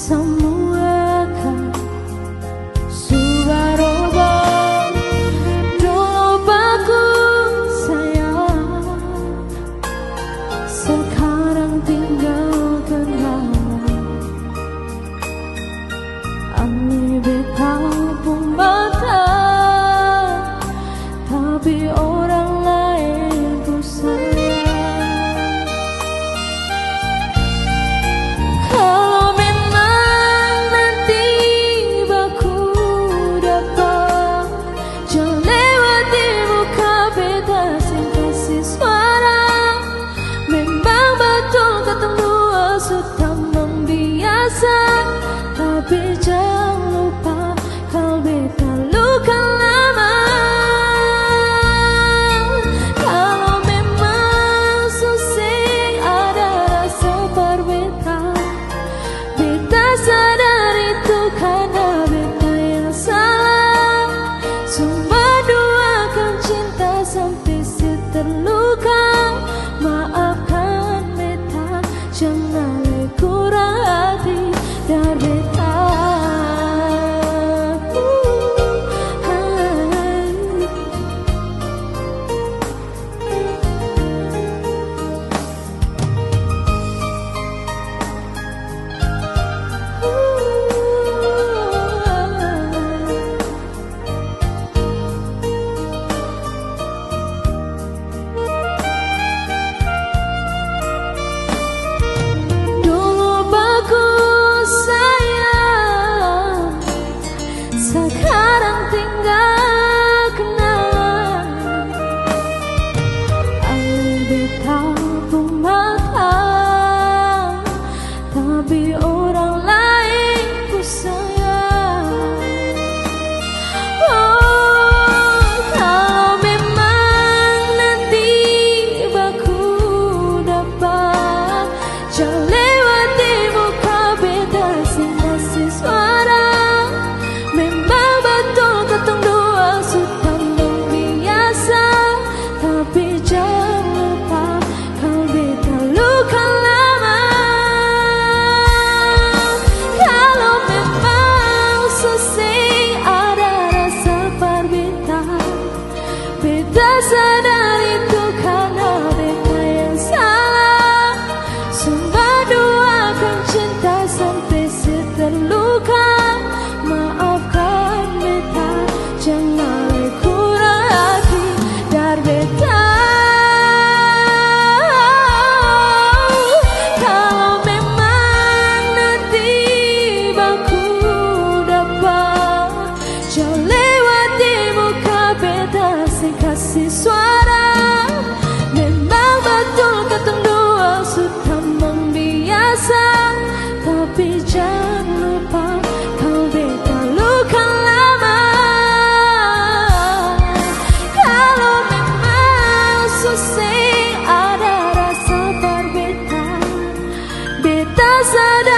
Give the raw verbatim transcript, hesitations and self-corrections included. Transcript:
Samua kan su barobah, dolo baku sayang, sakarang tinggal kenangan. Ambe beta pung mata, tapi orang laeng ku sayang. Kalo memang nanti baku dapa, jang lewat di muka beta seng kasi suara. Memang batul katong dua su tamang biasa, tapi jang lupa kalo beta luka lama. Kalo memang su seng ada rasa par beta, beta sadar itu karna beta yang salah. Su manduakan cinta sampe se terluka. Maafkan beta, jangan le kurang hati dari beta. Dulu baku sayang, sakarang tinggal kenangan. Ambe beta pung mata, tapi orang laeng ku sayang. Oh, kalo memang nanti baku dapa, jang lewat di muka beta seng kasi suara. Memang batul katong dua su tamang biasa, tapi jang lupa kalo beta luka lama. Kalo memang su seng ada rasa par beta, beta sadar itu karna beta yang salah. Su manduakan cinta sampe se terluka. Maafkan beta, jangan le kurang hati dari beta. Kalo memang nanti baku dapa, jang lewat di muka beta seng kasi suara. Memang batul katong dua su tamang biasa, tapi jang lupa kalo beta luka lama. Kalo memang su seng ada rasa par beta, beta sadar